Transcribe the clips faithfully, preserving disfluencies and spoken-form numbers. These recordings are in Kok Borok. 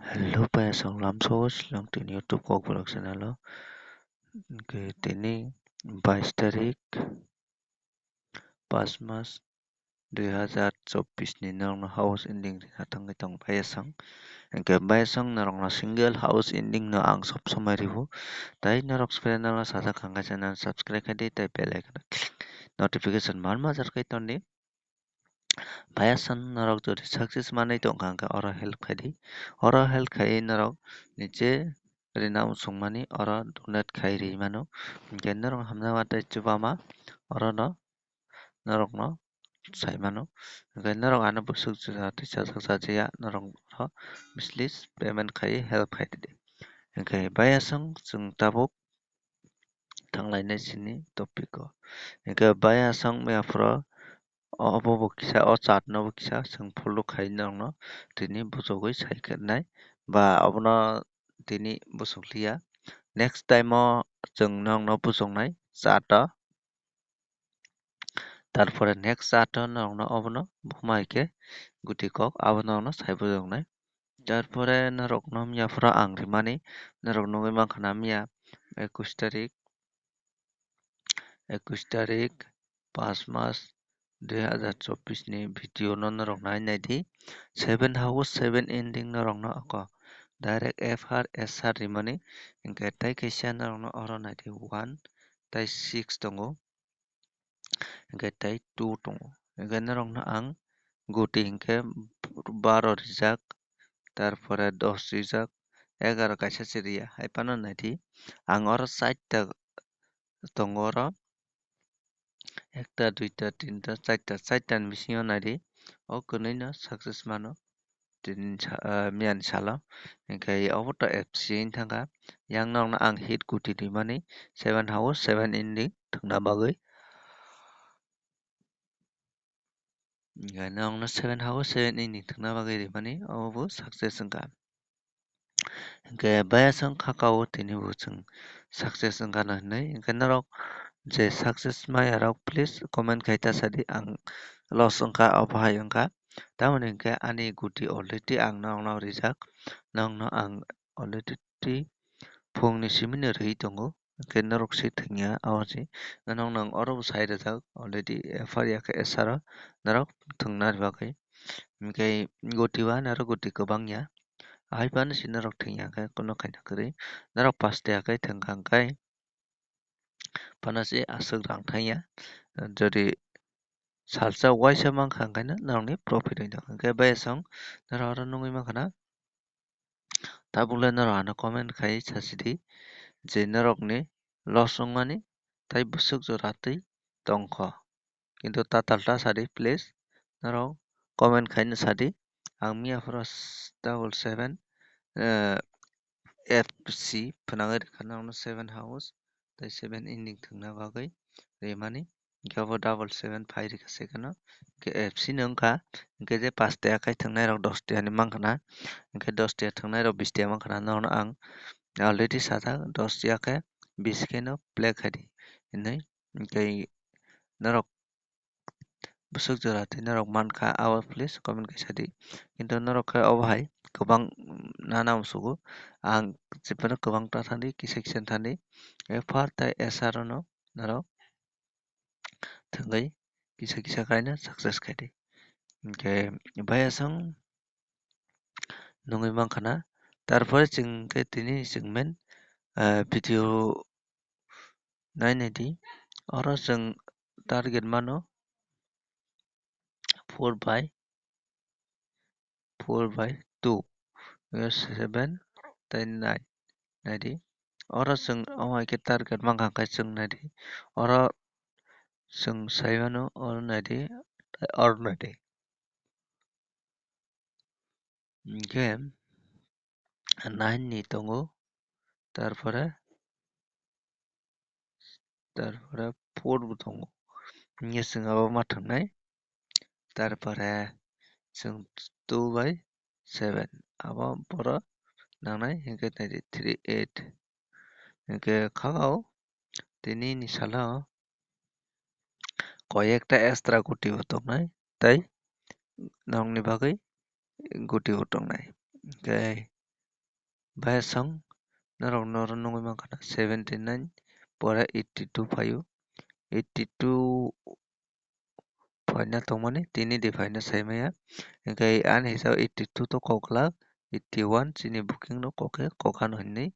Hello, payasong lamsao silong tini YouTube kok vlog channel o. Hwnkhe tini bais tarik, pas mas, dui hazar chobbish ni norokno house ending rina thangwi tongo payasong. Hwnkhe payasong norokno single house ending no ang sob somai riwo. Tai norok channel no sajak kha hwnkhe channel subscribe khai di, tai bell icon o click notification man majar khai ton di. Payasong norok jodi success manwi tongkha hwnkhe oro help khai di. Oro help khai norok niche rina muchungmani oro donate khai ri mano. Hwnkhe norok hamjakma tei chubama orono norokno sai mano. Hwnkhe norok ano bwswk jora tei chajak chajiya norok oro please payment khai help khai di. Hwnkhe payasong chwng tabuk thanglainai chini topic o. Hwnkhe payasong miyaphoro obo bo kisa, o chart no bo kisa chwng follow khai norokno tini bujogwi sai khenai ba obono tini bujokliya. Next time o chwng norokno bujoknai chart o. Tarpore next chart o norokno obono buma hai khe guti kok abo norokno sai bujoknai. Tarpore norokno miyaphoro ang rimani, norok nugwi mankha na miya ekush tarik, ekush tarik, pas mas, dui hazar chobbish ni video no norok nai nai di. Seven house, seven ending norok no ako direct F R S R rimani, hwnkhe tai kaisa norok no oro nai di one tai six tongo. Hwnkhe tei two tongo. Hwnkhe norokno ang guti hwnkhe baro rijak, tarpore dos rijak, egaro kaisa se riya. Hai phano naidi, ang oro chaita tongo oro, ekta, duita, tinta, chaita, chaita ni bisingo naidi, o kwnwi no success mano. Tini sa-, ah, miyani salo. Hwnkhe obo to F C wng thangkha. Yang norokno ang hit guti rimani seven house, seven ending thwngna bagwi. Hwnkhe norokno seven house, seven ending thwngna bagwi rimani obo bo success wngkha. Hwnkhe bayasong khakao tini bo chwng success wngkha na hinwi. Hwnkhe norok je success maya rok please comment khai ta sadi, ang loss wngkha, obo hai wngkha. Tamoni hwnkhe ani guti already ang norokno rijak, norokno ang already phungni simino rwi tongo, hwnkhe norok se thwngya, abo se norokno ang oro bo sai rijak already, F R ya khe S R o norok thwngna bagwi, hwnkhe guti o norok guti kwbangya, hai phano se norok thwngya khe kunu khaina kwrwi, norok paste ya khe thwngkha hwnkhe. Phano se aswk rang thangya. Jodi salsa uaisa mankha, hwnkhe no norokni profit wngya. Hwnkhe bayasong norok oro nugwi mankha na, tabukle norok ano comment khai sasidi je norokni loss wngmani tei bwswk jora twi tongkho. Kintu tatal ta sadi, please, norok comment khaina sadi. Ang miya phoro s-, double seven, eh, F C phwnangwi rwkha norokno seven house tei seven ending thwngna bagwi rimani. Hwnkhe obo double seven phai rwkha se kheno. Hwnkhe F C no wngkha, hwnkhe je pash tiya khai thwngnai rok dos tiya ni mankha na. Hwnkhe dos tiya thwngnai rok bis tiya mankha na. Norokno ang already sajak, dos tiya khe bis kheno play khai di hinwi. Hwnkhe norok bwswk jora twi norok mankha, abo please comment kaisa di. Kintu norok khe obo hai kwbang nana musugo, ang jephano kwbang ta thani, kisa kisa thani, F R tei S R no norok thwngwi kisa kisa khaina success khai di. Hwnkhe bayasong nugwi mankha na. Tarpore chwng khe tini chwng main, ah, video nai nai di. Oro chwng target mano four by, four by two, seven tei nine nai di. Oro chwng omo hai khe target mankha khe chwng nai di. Oro chwng sai mano, oro nai di, oro nai di. Hwnkhe nine ni tongo, tarpore, tarpore four bo tongo. Hwnkhe chwng abo ma thwngnai, tarpore chwng two by seven abo boro nangnai, hwnkhe nai di three eight. Hwnkhe khakao tini ni salo koi ekta extra guti bo tongnai, tei norokni bagwi guti bo tongnai. Hwnkhe Bayaswng norok noro nugwi mankha na seventy nine pore eighty two phaio. Eighty two phaina tongmani tini de phaina saimaya. Hinkhe ani hisab eighty two to koklak, eighty one chini booking no kokhe kokhano hinwi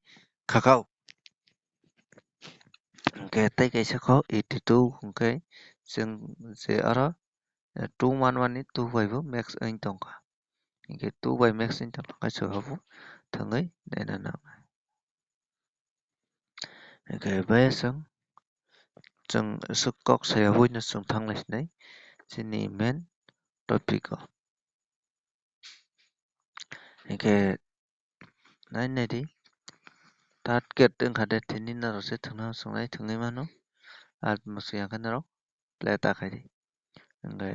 khakao. Hinkhe tei kaisa kho eighty two hinkhe chwng je oro, eh, two manmani two bai bo max wng tongkha. Hinkhe two bai max wng tongkha, kaisa khe bo thwngwi naina nangnai. Hinkhe bayaswng chwng aswk kok saya buino chwng thanglai sinai chini main topic o. Hinkhe nai naidi, target wngkha de tini norok se thwngna swngna thwngwi mano, ar mwswk ya khe norok play ta khaidi. Hinkhe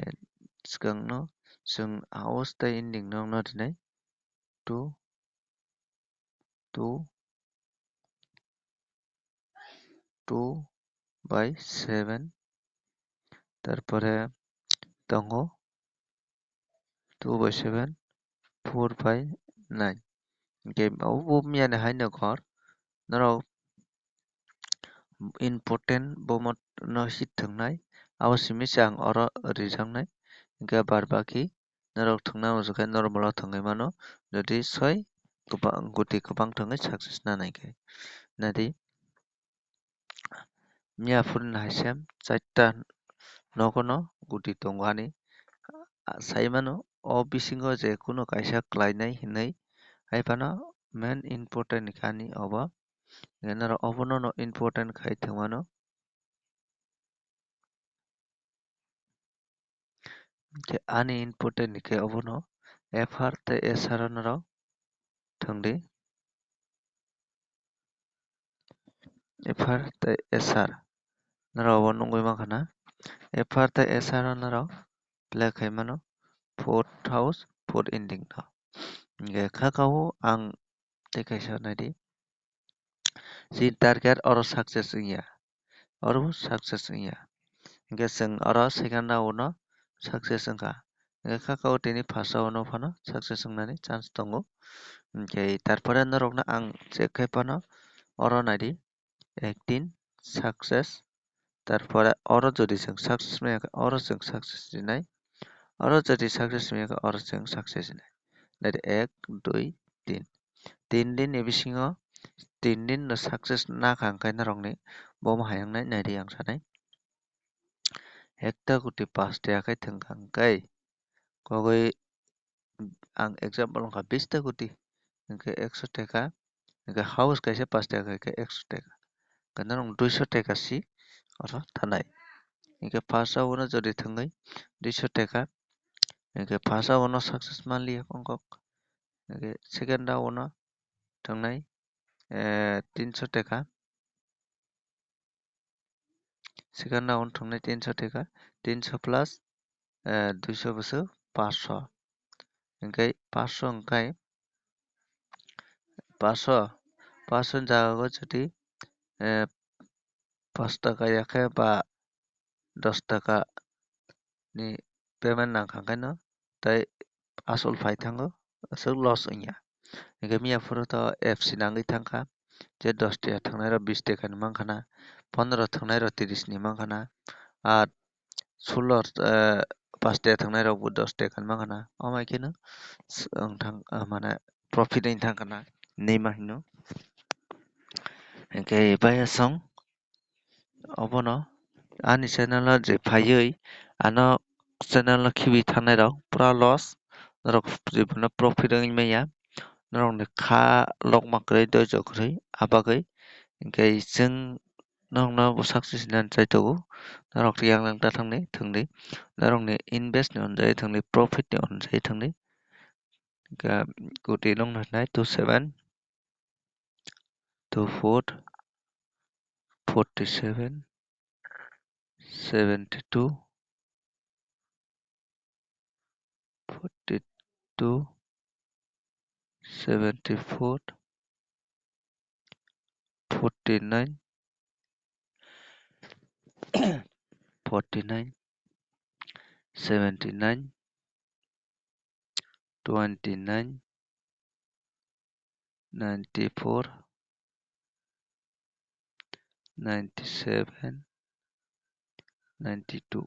swkang no chwng house tei ending no wngna rinai two, two, two by seven, tarpore tongo two by seven, four by nine. Hinkhe obo miyani haino ghor norok important bomo no hit thwngnai, abo simi se ang oro rijaknai. Hinkhe bar baki norok thwngna muchung khe normal o thwngwi mano, jodi soi kwbang, guti kwbang thwngwi success nanai khe. Naidi, miya phuru hai se charta nogo no guti tongo ani. Sai mano, o bisingo je kunu kaisa khlainai hinwi, hai phano main important khe ani obo. Norok obono no important khai thwngmano. Hinkhe ani important hinkhe obono F R tei S R o norok thwngdi. F R tei S R norok obo nugwi mankha na. F R tei S R o norok play khai mano, fourth house, fourth ending no. Hinkhe kha kha o ang tei kaisa naidi. Chini target oro success wngya, oro bo success wngya. Hinkhe chwng oro second round o success wngkha. Hinkhe kha kha o tini first round o phano success wngnani chance tongo. Hinkhe tarpore norokno ang check khai phano oro naidi, eighteen success, tarpore oro jodi chwng success manya khe oro chwng success rinai, oro jodi success manya khe oro chwng success rinai. Naidi ek, dui, tin. Tin din ni bisingo tin din no success nakha hwnkhe norokni bomo hayung nai naidi ang sanai. Ekta guti pash teka khe thwngkha hwnkhe kogwi ang example wngkha bish ta guti, hinkhe ekso teka, hinkhe house kaisa pash teka hinkhe ekso teka, hinkhe norok duiso teka si oro thanai. Hinkhe first round o jodi thwngwi duiso teka, hinkhe first round o success manliya kongkok, hinkhe second round o thwngnai, eh, tinso teka. Second round thwngnai tinso teka, tinso plus, eh, duiso bwswk paanch so. Hinkhe paanch so hinkhe paanch so, paanch so ni jaga o jodi, eh, paanch taka ya khe ba dos taka ni payment nangkha hwnkhe no tei asol phai thango, aswk loss wngya. Hinkhe miya phuru to F C nangwi thangkha, je dos taka thangnairok bis taka ni mankha na, pondro thangnairok tris ni mankha na, ar sulo, eh, paanch taka thangnairokbo dos taka ni mankha na, omo hai kheno s-, wng thang, ah, mane profit wng thangkha na, hinwi ma hino. Hinkhe bayaswng obono ani channel o je phaiwi ano channel no khibi thangnai rok pura loss, norok jebono profit wngwi manya, norok ni kha lokma kwrwi doijo kwrwi abagwi, hinkhe chwng norok no bo success hinwi chai tongo, norok yang yang ta thangni thwngdi, norok ni invest ni onjai thwngdi, profit ni onjai thwngdi, hinkhe koti nung nai two seven. Two four, forty seven, seventy two, forty two, seventy four, forty nine, forty nine, seventy nine, twenty nine, ninety-four, ninety-seven, ninety-two.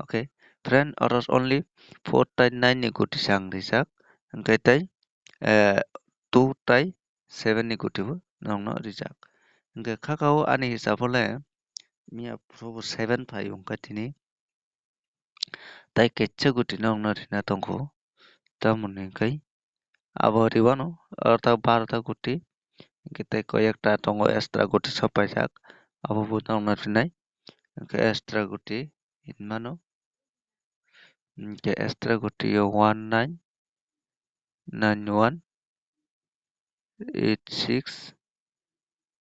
Okay, friend, oro only four tai nine ni guti se ang rijak, hingke tai, eh, two tai seven ni guti bo nongno rijak. Hingke kha kha o ani hisab o le miya phuru bo seven phai wngkha tini. Tai kechha guti nongno rina tongkho, tamoni hingke abo riwano, oro ta barota guti, hingke tei koi ekta tongo extra guti sopaijak, abo bo nokno rinai, hingke extra guti hinmano, hingke extra guti o one nine, nine one, eight six,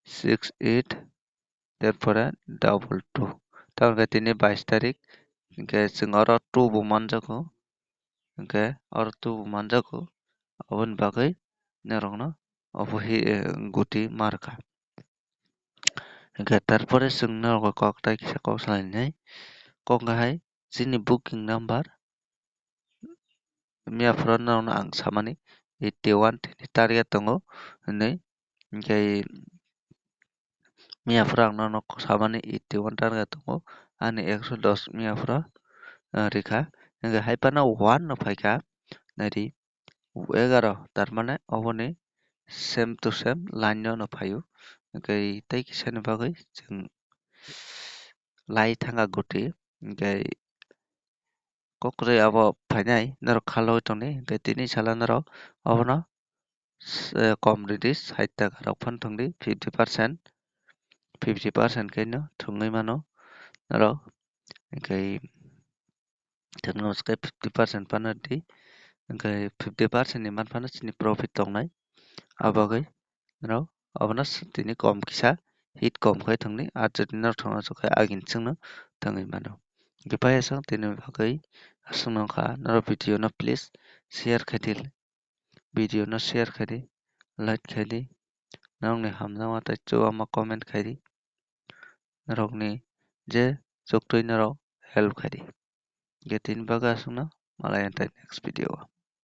six eight, tarpore double two. Tamoni hingke tini bais tarik, hingke chwng oro two bo manjago, hingke oro two bo manjago, aboni bagwi norokno obo hi, eh, guti ma rwkha. Hingke tarpore chwng norokno kok tai kisa kok salainai, kok wngkha hai chini booking number, miya phuru norokno ang samani eighty one tini target tongo hinwi, hingke miya phuru ang nono samani eighty one target tongo, ani ekso dos miya phuru, ah, rikha, hingke hai phano one no phaikha, naidi egaro, tar mane oboni same to same line no, no phaio, hingke tei kisani bagwi chwng lai thangkha guti, hingke kokrwi abo phainai norok khaloi tongdi, hingke tini salo norok obono, eh, kom ridi, sait taka rok phano thangdi, fifty percent, fifty percent khe no thwngwi mano norok, hingke thwngno se fifty percent phano di, hingke fifty percent ni man phano chini profit tongnai, abagwi norok obono tini kom kisa hit kom khe thangdi, ah, jodi norok thangna chukhe agini chwngno thangwi mano. Hingke paiyasang tini bagwi aswk nongkha, norok video no please share khaidi, video no share khaidi, like khaidi, norokni hamjakma tei chubama comment khaidi, norokni je chuktwi norok help khaidi. Hingke tini bagwi aswkno, malai antai next video o.